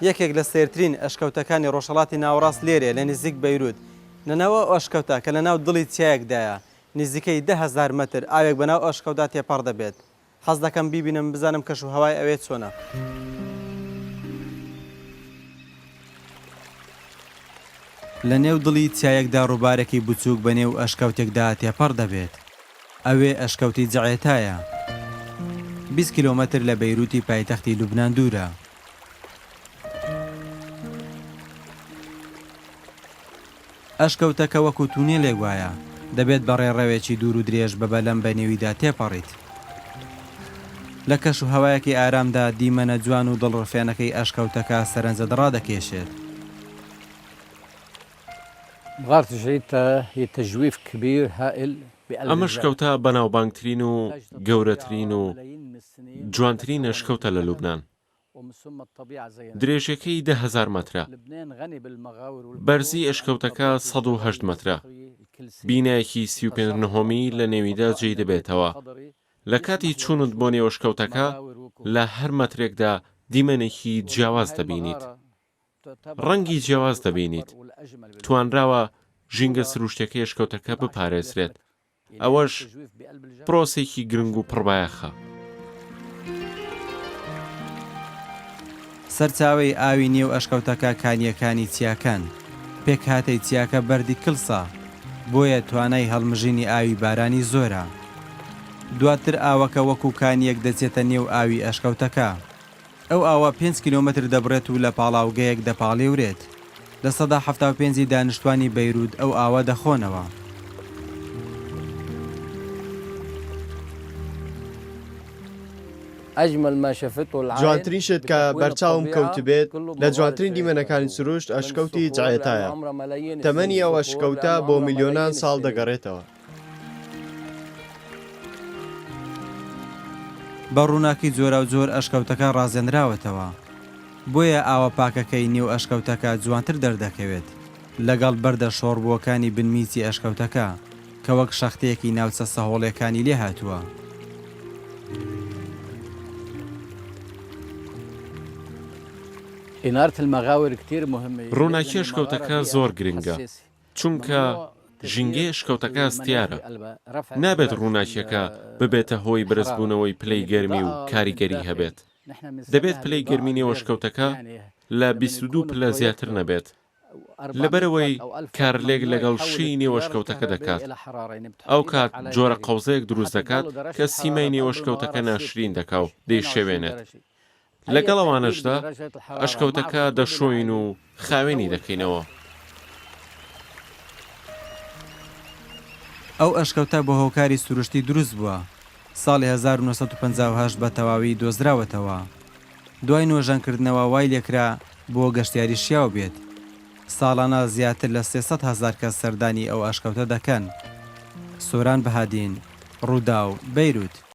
یەکێک لە سەیرترین ئەشکەوتەکانی ڕۆژهەڵاتی ناوەڕاست لێرەیە لە نزیک بەیروت. لەناو ئەو ئەشکەوتە کە لەناو دڵی چیایەکدایە، نزیکەی 10,000 مەتر ئاوێک بەناو ئەشکەوتدا تێپەڕ دەبێت. حەز دەکەم بیبینم بزانم کەش و هەوای ئەوێ چۆنە. لە نێو دڵی چیایەکدا ڕووبارێکی بچووک بە نێو ئەشکەوتێکدا تێپەڕ دەبێت. ئەوێ ئەشکەوتی جعێتایە. 20 کیلۆمەتر لە بەیروتی پایتەختی لوبنان دوورە. ئەشکەوتەکە وەکو تونێلێک وایە، دەبێت بە ڕێڕەوێکی دوور و درێژ بە بەلەم بە نێویدا تێپەڕیت. لە کەشوهەوایەکی ئارامدا دیمەنە جوان و دڵڕفێنەکەی ئەشکەوتەکە سەرنجت ڕادەکێشێت. ئەم ئەشکەوتە بەناوبانگترین و گەورەترین و جوانترین ئەشکەوتە لە لوبنان. درێژیەکەی 10,000 مەترە. بەرزی ئەشکەوتەکە 108 مەترە. بینایەکی 35 نهۆمی لە نێویدا جێی دەبێتەوە. لە کاتی چوونت بۆ نێو ئەشکەوتەکە، لە هەر مەترێکدا دیمەنێکی جیاواز دەبینیت. ڕەنگی جیاواز دەبینیت. توانراوە ژینگە سروشتیەکەی ئەشکەوتەکە بپارێزرێت. ئەوەش پرۆسەیەکی گرنگ و پڕبایەخە. سەرچاوەی ئاوی نێو ئەشکەوتەکە کانییەکانی چیاکەن، پێکهاتەی چیاکە بەردی کلسە، بۆیە توانای هەڵمژینی ئاوی بارانی زۆرە. دواتر ئاوەکە وەکو کانییەک دەچێتە نێو ئاوی ئەشکەوتەکە. ئەو ئاوە پێنج کیلۆمەتر دەبڕێت و لە پاڵاوگەیەک دەپاڵێورێت. 75% ی دانیشتوانی بەیروت ئەو ئاوە دەخۆنەوە. جوانترین شت کە بەرچاوم کەوتبێت لە جوانترین دیمەنەکانی سروشت ئەشکەوتی جعێتایە. تەمەنی ئەو ئەشکەوتە بۆ ملیۆنان ساڵ دەگەڕێتەوە. بە ڕووناکی جۆراوجۆر ئەشکەوتەکە ڕازێنراوەتەوە، بۆیە ئاوە پاکەکەی نێو ئەشکەوتەکە جوانتر دەردەکەوێت لەگەڵ بەردە شۆڕبووەکانی بنمیچی ئەشکەوتەکە کە وەک شەختەیەکی ناوچە سەهۆڵیەکانی لێهاتووە. ڕووناکی ئەشکەوتەکە زۆر گرنگە، چونکە ژینگەی ئەشکەوتەکە هەستیارە، نابێت ڕووناکییەکە ببێتە هۆی بەرزبوونەوەی پلەی گەرمی و کاریگەری هەبێت. دەبێت پلەی گەرمی نێو ئەشکەوتەکە لە 22 پلە زیاتر نەبێت، لەبەرئەوەی کارلێک لەگەڵ شێی نێو ئەشکەوتەکە دەکات، ئەوکات جۆرە قەوزەیەک دروست دەکات کە سیمای نێو ئەشکەوتەکە ناشرین دەکا و دەیشێوێنێت. لەگەڵ ئەوانەشدا ئەشکەوتەکە دەشۆین و خاوێنی دەکەینەوە. ئەو ئەشکەوتە بە هۆکاری سروشتی دروست بووە، ساڵی 1958 بە تەواوی دۆزراوەتەوە. دوای نۆژەنکردنەوە وای لێکرا بۆ گەشتیاری شیاو بێت. ساڵانە زیاتر لە 300 هەزار کەس سەردانی ئەو ئەشکەوتە دەکەن. سۆران بەهادین، رووداو، بەیروت.